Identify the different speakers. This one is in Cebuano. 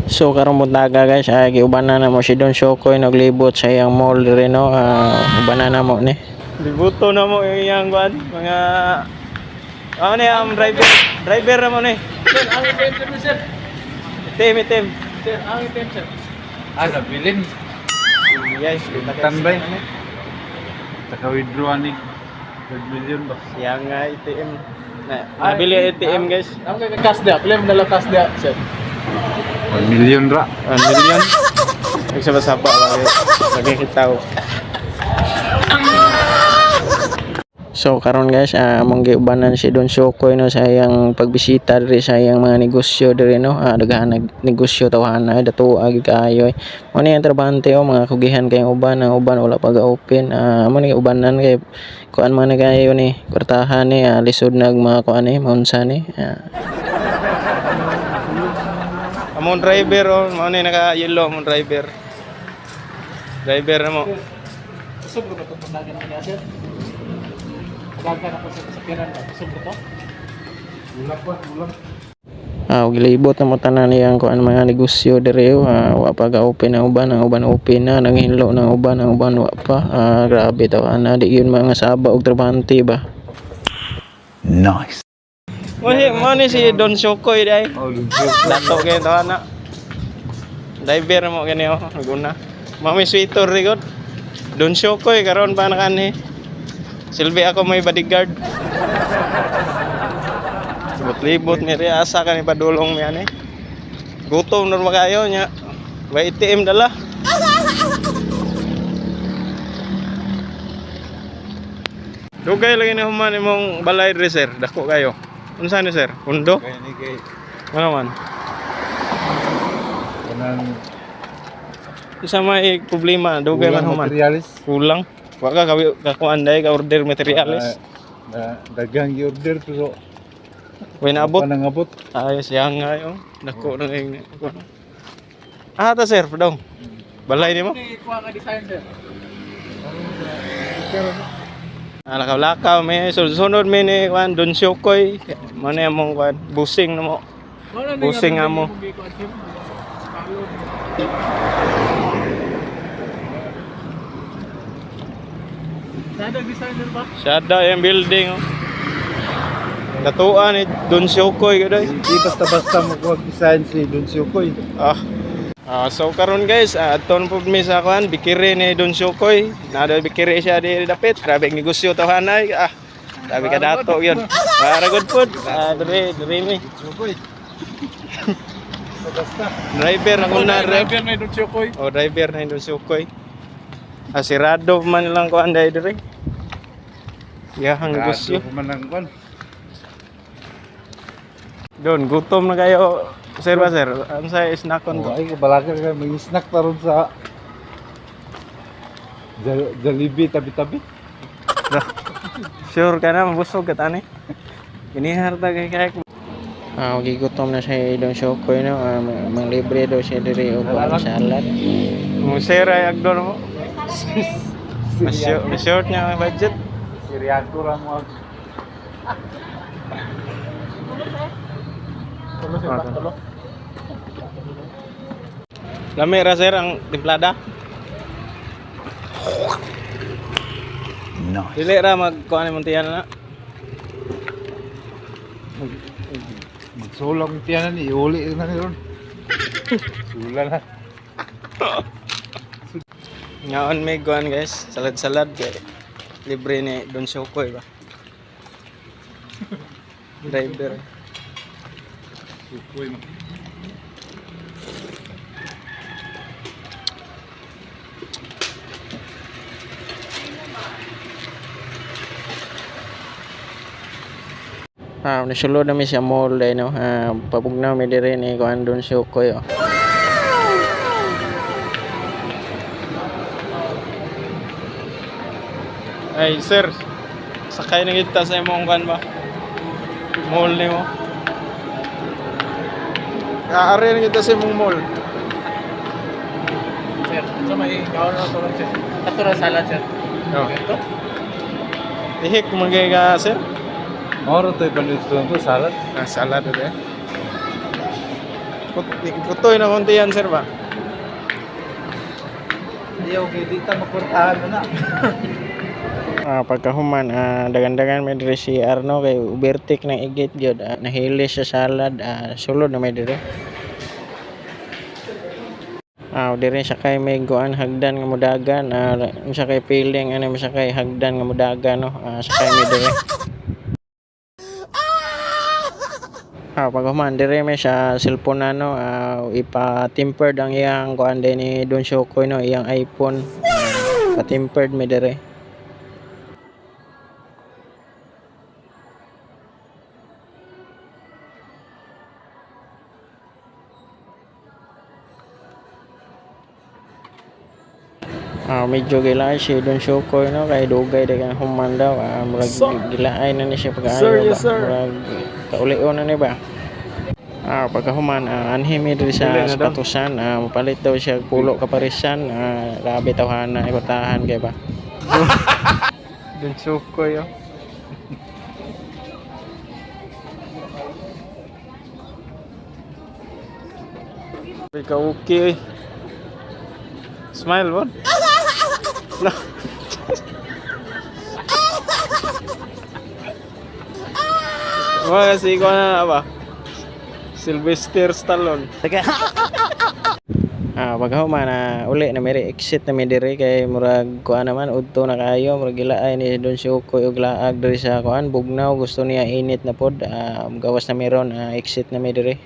Speaker 1: So karong buntaga, guys, ay giubanan na mo si Don Shokoy, naglibot sa iyang mall diri, no. Ubanan na mo ni.
Speaker 2: Libuto na mo yung iyang kuan, mga ano ni ang driver, driver na mo ni.
Speaker 3: Sir, ang item, sir.
Speaker 2: Itim, itim.
Speaker 3: Sir, ang item, sir. Ah, nabilin.
Speaker 2: Yes,
Speaker 3: Tanbay. Taka withdraw ni 5 million ba?
Speaker 2: Siya nga ATM. Na, nabili ang ATM, guys.
Speaker 3: Ang kay cash dia, pila mo nala cash dia, sir? 1 million ra.
Speaker 2: 1 million. Nagsaba-saba lagi. Lagi kita.
Speaker 1: So karon, guys, among giubanan si Don Shokoy, no, sa iyang pagbisita diri sa iyang mga negosyo diri, no. Daghan nag negosyo tawhana, dato agi kaayo. Mo ni ang trabahante oh, mga kugihan kay uban, ang uban wala pa ga-open. Mo ni ubanan kay kuan man na kayo ni kwartahan ni, lisod nag mga kuan ni maunsa ni.
Speaker 2: Among driver oh, mao ni naka yellow among driver. Driver na mo.
Speaker 3: Kusog ba itong pandagan na niya, sir? Dagan ako sa sakyanan ba? Kusog ba to? Ulang pa, ulang.
Speaker 1: Gilibot na mo tanan niyang kuan mga negosyo diri oh. Wa pa ga-open ang uban open na, nanghinlo ng uban, ang uban wa pa. Grabe tawhana, di yun mga saba og trabahante ba.
Speaker 2: Mo ni si Don Shokoy dai.
Speaker 3: Oh,
Speaker 2: Dato kayo tawhana. Driver na mo gani oh, naguna. Mami sweeter rigod. Don Shokoy karon pa na kani. Silbi ako may bodyguard. Libot-libot ni ri asa kani padulong mi ani. Gutom na ba kayo nya. May ATM dala. Dugay lagi na human imong balay diri, sir. Dako kayo. Unsa ni, sir? Pundo?
Speaker 3: Kaya ni kay
Speaker 2: Ano man?
Speaker 3: kanang
Speaker 2: Unsa may problema? Dugay man human.
Speaker 3: Materialis.
Speaker 2: Kulang. Wa ka kawi kakuan dai ka order materials.
Speaker 3: Na daghang gi-order pero
Speaker 2: Way naabot.
Speaker 3: pa nangabot.
Speaker 2: Ayos yang nga yo. Dako na kay kuan. Ah, ta sir, dong. Balay nimo?
Speaker 3: Kuha ka design, sir.
Speaker 2: Ah, lakaw-lakaw may sunod mi ni kuan Don Shokoy. Mo na among kuan busing na mo. Busing nga mo.
Speaker 3: Sada designer ba?
Speaker 2: Sada yung building oh. Datuan ni Don Shokoy gadoy.
Speaker 3: Hindi basta-basta mo kuha design si Don Siokoy.
Speaker 2: Ah. So karon, guys, aton pud mi sa kuan bikiri ni Don Shokoy. Nada bikiri siya di dapit. Grabe ang negosyo tawhanay. Ah. Grabe ka dato yun. Para good food. Ah, diri diri mi.
Speaker 3: Siokoy. Basta.
Speaker 2: Driver ako na
Speaker 3: Driver na Don Siokoy.
Speaker 2: Oh, driver na Don Shokoy. Ah, sirado man lang kuan dai diri. Yahang negosyo.
Speaker 3: man ang kuan.
Speaker 2: Don, gutom na kayo. Sir ba, sir? Ano sa snack kon to?
Speaker 3: Oh, ay balaka ka mag-snack taron sa Jollibee tabi-tabi.
Speaker 2: Sure ka na mabusog ka tani. Inihar ta kay kay.
Speaker 1: Gigutom na siya Don Shokoy, no. Mang libre daw siya diri og kuan salad.
Speaker 2: Mo sir ay agdon mo. Mas short niya ang budget.
Speaker 3: Siriako ra mo.
Speaker 2: Lami ra, sir, ang timplada.
Speaker 3: Nice.
Speaker 2: Dili ra magkuan imong tiyan na.
Speaker 3: Magsulong tiyanan ni iuli na ni ron. Sula na.
Speaker 2: Ngaon may kuan, guys, salad-salad kay libre ni Don Shokoy ba. Driver.
Speaker 3: Sukoy man.
Speaker 1: Nasulod na mi sa mall dai, no. Pabugnaw mi diri ni kuan Don Shokoy oh.
Speaker 2: Ay sir, sakay na kita sa imong kuan ba? Mall nimo. Kaari na kita sa imong mall.
Speaker 3: Sir, sa may kaon na to sir. Ato ra salad, sir.
Speaker 2: Oh.
Speaker 3: Ito.
Speaker 2: Tihik man kay ka, sir.
Speaker 3: Moro to ipaluto to salad.
Speaker 2: Ah, salad eh. Kutoy na konti yan, sir ba?
Speaker 3: Ayaw, kay di ta makurtahan na.
Speaker 1: Pagkahuman, dagan-dagan may diri si Arno kay ubertik ng igit gyud. Nahili sa salad, sulod na may diri. Diri sa kay may guan hagdan nga mudagan, unsa kay feeling ano mo sa kay hagdan nga mudagan, no? Sakay may diri. Paghuman diri may sa cellphone na, no, ipa-tempered ang iyang kuan din ni Don Shokoy, no, iyang iPhone. Pa-tempered may diri. Medyo gilaay si Don Shokoy, no, kay dugay di ka human daw, murag gilaay na ni siya pag-ayo
Speaker 2: Sir,
Speaker 1: ba.
Speaker 2: yes, sir.
Speaker 1: Murag kaulion na ni ba. Pagkahuman, anhi mi diri sa
Speaker 2: Dili na daw.
Speaker 1: sapatusan, mopalit daw siya og pulo ka parisan, grabe tawhana ibotahan kay ba.
Speaker 2: Don Sukoy, oh. Ikaw okay, eh. Smile, what? No. Wala kasi ikaw na ba? Sylvester Stallone.
Speaker 1: Pagkahuman na uli na meri exit na mi diri kay murag kuan naman udto na kaayo, murag gilaay ni Don Sukoy og laag diri sa kuan bugnaw, gusto niya init na pod, gawas na mi ron, exit na mi diri.